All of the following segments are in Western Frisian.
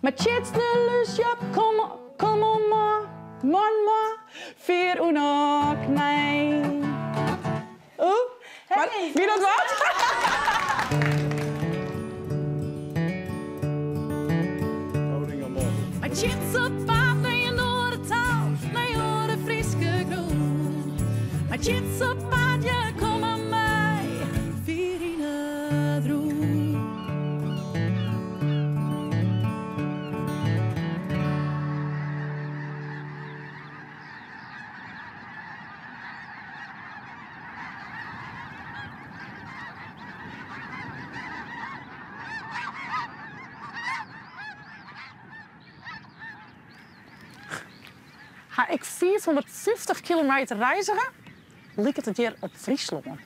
Mar Tjitske Lús, ja kom, kom om mar, man mar, fier oer nok nei. Oeh, mar wie dat wat? Mar Tjitske op paad nei in oare taal, nei oare Fryske grûn. Mar Tjitske op paad, ja kom mar mei, fier yn it rûn. Ha ik 550 kilometer reizige, liket it hjir op Fryslân.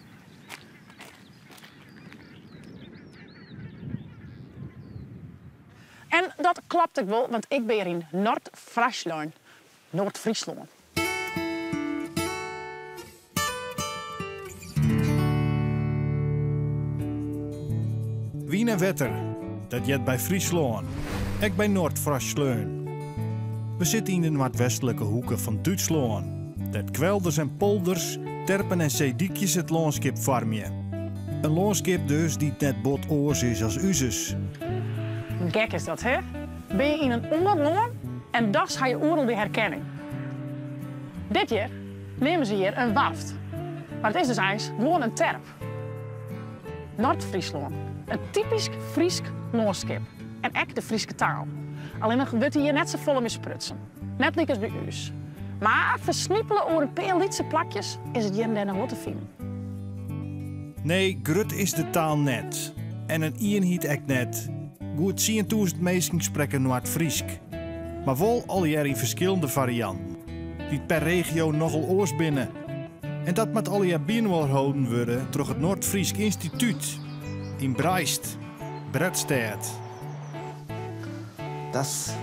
En dat kloppet ek wol, want ik bin hjir yn Noard-Fryslân, Noard-Fryslân. Wyn en wetter, dat heart by Fryslân, ek by Noard-Fryslân. We sitte yn de noardwestlike hoeke fan Dútslân, dêr't kwelders en polders, terpen en seedykjes it lânskip foarmje. In lânskip dus dy't net bot oars is as uzes. Gek is dat, hè? Bin je yn in oar lân en dochs ha je oeral dy herkenning. Dit hjir neame se hjir in warft, mar it is dus eins gewoan in terp. Noard-Fryslân, in typysk Frysk lânskip en ek de Fryske taal. Allinnich wurdt dy hjir net safolle mear sprutsen. Net lykas by ús. Mar fersnipele oer in pear lytse plakjes is it hjir en dêr noch wol te finen. Nee, grut is de taal net. En in ienheid ek net. Goed 10,000 minsken sprekke Noard-Frysk. Mar wol allegear yn ferskillende farianten, dy't per regio nochal oars binne. En dat moat allegear byinoar holden wurde troch it Noard-Frysk Ynstitút yn Bräist, Bredstêd. Das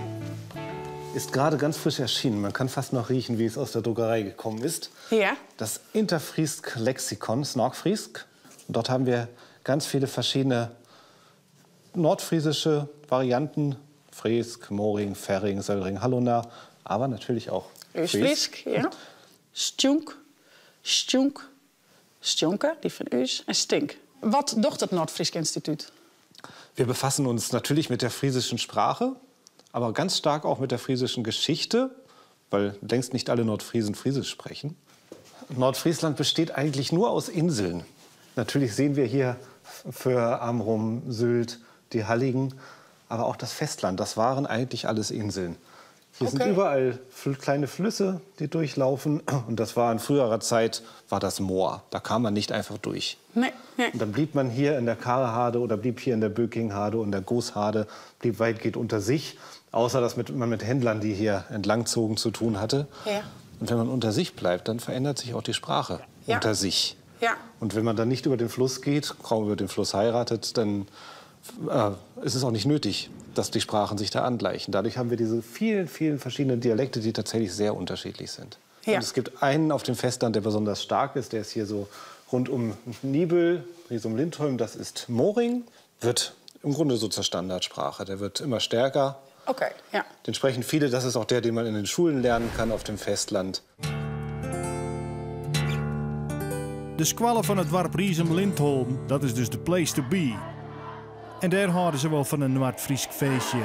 ist gerade ganz frisch erschienen. Man kann fast noch riechen, wie es aus der Druckerei gekommen ist. Ja. Das Interfriesk Lexikon, Snorkfriesk. Und dort haben wir ganz viele verschiedene nordfriesische Varianten. Fresk, Moring, Ferring, Sölring, Hallunder, aber natürlich auch Frysk. Ja. Stjûnk, stjûnk, stjonke, dy fan ús, en stink. Wat docht it Noard-Frysk Ynstitút? Wir befassen uns natürlich mit der friesischen Sprache, aber ganz stark auch mit der friesischen Geschichte, weil längst nicht alle Nordfriesen Friesisch sprechen. Nordfriesland besteht eigentlich nur aus Inseln. Natürlich sehen wir hier Föhr, Amrum, Sylt, die Halligen, aber auch das Festland. Das waren eigentlich alles Inseln. Hier sind Okay. überall kleine Flüsse, die durchlaufen. Und das war in früherer Zeit war das Moor. Da kam man nicht einfach durch. Nee, nee. Und dann blieb man hier in der Karlharde oder blieb hier in der Bökingharde und der Goosharde, blieb weitgehend unter sich. Außer dass man mit Händlern, die hier entlangzogen, zu tun hatte. Ja. Und wenn man unter sich bleibt, dann verändert sich auch die Sprache Ja. unter sich. Ja. Und wenn man dann nicht über den Fluss geht, kaum über den Fluss heiratet, dann ist es auch nicht nötig, dass die Sprachen sich da angleichen. Dadurch haben wir diese vielen, vielen verschiedenen Dialekte, die tatsächlich sehr unterschiedlich sind. Ja. Und es gibt einen auf dem Festland, der besonders stark ist, der ist hier so rund um Niebüll, Risum-Lindholm, das ist Moring, wird im Grunde so zur Standardsprache. Der wird immer stärker. Okay, ja. Den sprechen viele, das ist auch der, den man in den Schulen lernen kann auf dem Festland. De skoalle fan it doarp Risum-Lindholm, dat is dus de place to be. En dêr hâlde se wol fan in Noard-Frysk feestje.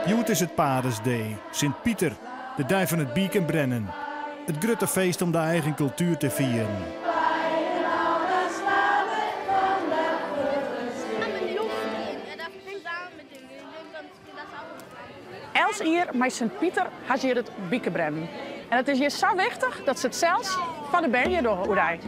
Hjoed is it Padersday, Sint Piter, de dei fan it bikenbrennen. It grutte feest om de eigen kultuer te fieren. Elts jier mei Sint Piter ha se hjir it bikebrennen. En it is hjir sa wichtich dat se it sels foar de bern hjir dogge oerdei.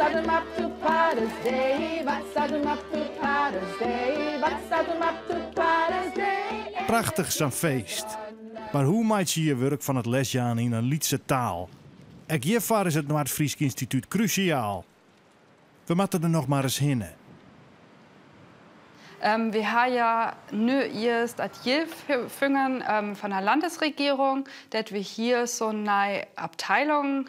staat hem op to Paris Day? Wat staat hem op to Paris Day? Wat staat hem op to Paris Day? Prachtich sa'n feest. Mar hoe meitsje je wurk fan it lesjaan yn in lytse taal? Ek hjirfoar is it Noardfrysk Ynstitút krúsjaal. We moatte der noch mar ris hinne. Wy ha ja nu earst it jild fungen fan de Landesregierung, dat wy hjir so'n nij Abteilung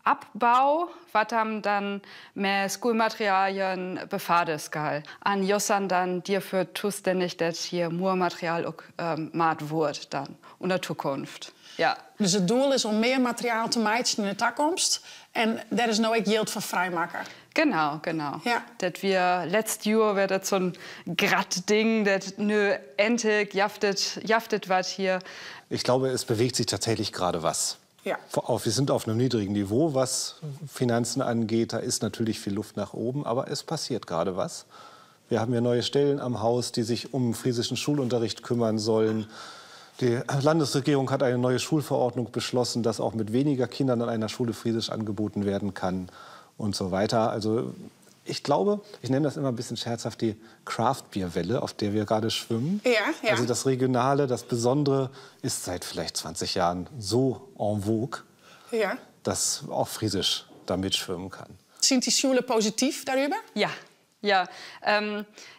opbou, wat dan dan mei skoalmateriaaljen befade skal. En jo san dan dierfür tuständig, dat hjir moar materiaal ok maat wurdt dan yn de toekomst. Ja. Dus it doel is om mear materiaal te meitsjen yn de takomst en dêr is no ek jild foar frijmakke. Genau, genau. Ja. Dat wie letst Joar wie dat so'n grut ding, dat nu endlik jaft it wat hjir. Ich glaube, es bewegt sich tatsächlich gerade was. Ja. Wir sind auf einem niedrigen Niveau, was Finanzen angeht. Da ist natürlich viel Luft nach oben, aber es passiert gerade was. Wir haben ja neue Stellen am Haus, die sich um friesischen Schulunterricht kümmern sollen. Die Landesregierung hat eine neue Schulverordnung beschlossen, dass auch mit weniger Kindern an einer Schule Friesisch angeboten werden kann und so weiter. Also ich glaube, ich nenne das immer ein bisschen scherzhaft die Craft-Bier-Welle, auf der wir gerade schwimmen. Ja, ja. Also das Regionale, das Besondere ist seit vielleicht 20 Jahren so en vogue, Ja. dass auch Friesisch da mitschwimmen kann. Sind die Schule positiv darüber? Ja. Ja,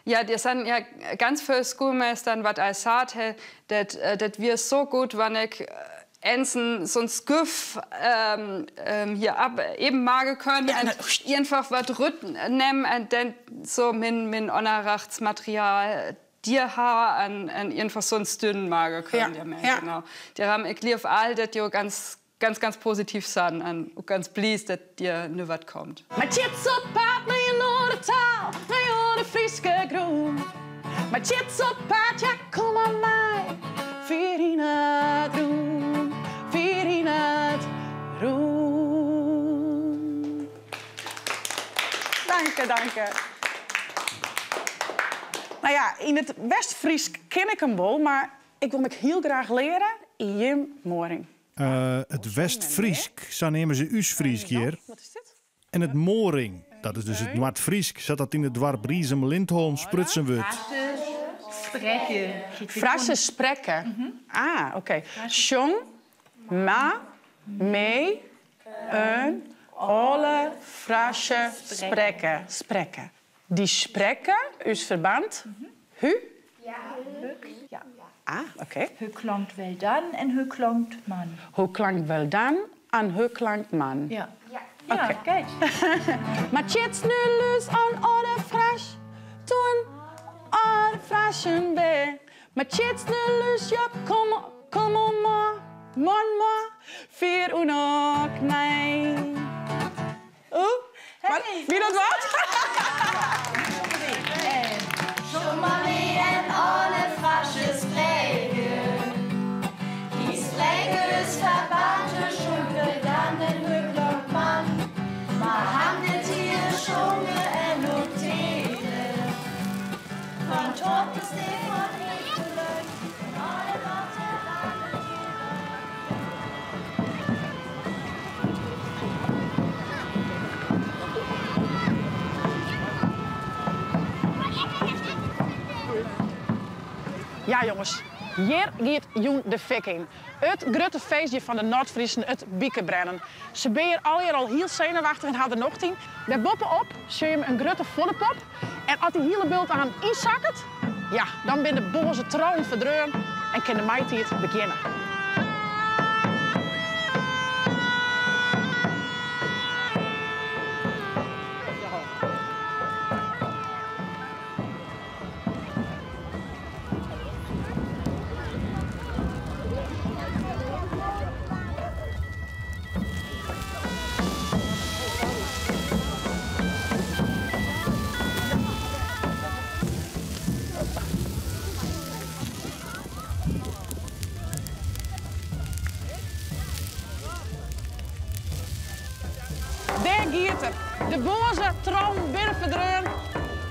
ja, der sind ja ganz viele Schoolmeistern, wat als sagt, hey, dat wir so gut, wann ich Ensen so ein Sküff hier ab eben mage können Ja, und na, einfach wat rütt nehmen und dann so min Onarachtsmaterial dir ha an einfach so ein Stünnen mage können. Ja, Ja, mehr, ja. genau. Die haben ich lief all dat jo ganz, ganz, ganz positiv san an und ganz blies, dat dir ne wat kommt. Mar tjits op paad mei in oare taal, mei oare Fryske grûn. Mar tjits op paad, ja, kom mar mei, fier yn it rûn, fier yn it rûn. Danke, danke. Nou ja, yn it West-Frysk kin ik him wol, mar ik wol him hiel graach leare yn jim Mooring. It West-Frysk, sa neame se ús Frysk hjir. Wat is dit? En it Mooring, dat is dus it Noardfrysk, sa't dat yn it doarp Driezum-Lindholm sprutsen wurdt. Sprekke. Frasse sprekke. Ah, oké. Sjong, ma, me, in, alle, frasse, sprekke. Sprekke. Dy sprekke, ús ferband, hu? Ja. Ja. Ah, oké. Hu klankt wel dan en hu klankt man. Hoe klankt wel dan en hoe klankt man? Ja. Ja. Ja, Oké. kijk. Maar tjits nu lus aan alle fras, toen alle frassen be. Maar tjits nu lus, ja, kom, kom om maar, man maar, vier uno nee. Oeh, maar, wie dat wat? Sjong mar mei en alle frasche sprekke. Dy sprekke ús ferbante sjong wel dan en hu klankt man. Mar han dit hjir sjonge en noteren. Fan Torpe Stefan Hekelen, alle watte alle Ja, jonges, hjir giet jûn de fik yn. It grutte feestje fan de Noardfriezen, it Biikebrennen. Se binne hjir allegear al hiel senuwachtich en ha der nocht yn. Dêr boppe-op sjogge jim in grutte fodepop. En as dy hiele bult aan ynsakket, ja, dan binne de boaze trollen ferdreaun en kin de maitiid begjinne. Dêr giet er. De boaze trollen binne ferdreaun.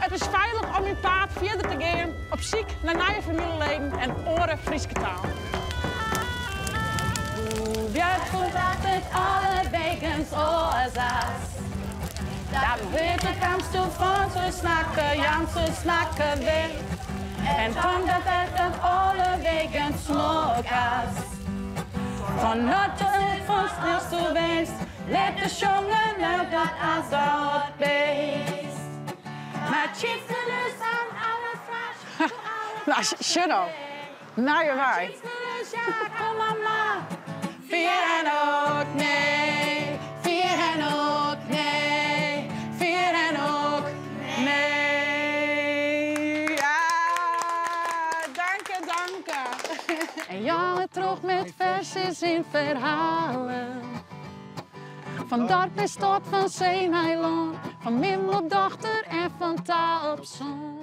It is feilich om myn paad fierder te gean op syk nei nije famyljeleden en oare Fryske taal. Hoe het alle wegen zoals. Dat wurdt kamst du fan se snakke, Jan se snakke wer. En kom dat het alle wegen smokkast. Van noord tot van snelst to west, let de jongen uit dat als dat beest. Maar tjitselus aan alle vraag. Nou, Sjenno. Nije wei. Ja, kom maar. Vier en ook nee, vier en ook nee, vier en ook nee. Ja, dank dank. En jongen terug met versies in verhalen. Van dorp is tot van Zeeneiland, van Mim op dochter en van taal op zon.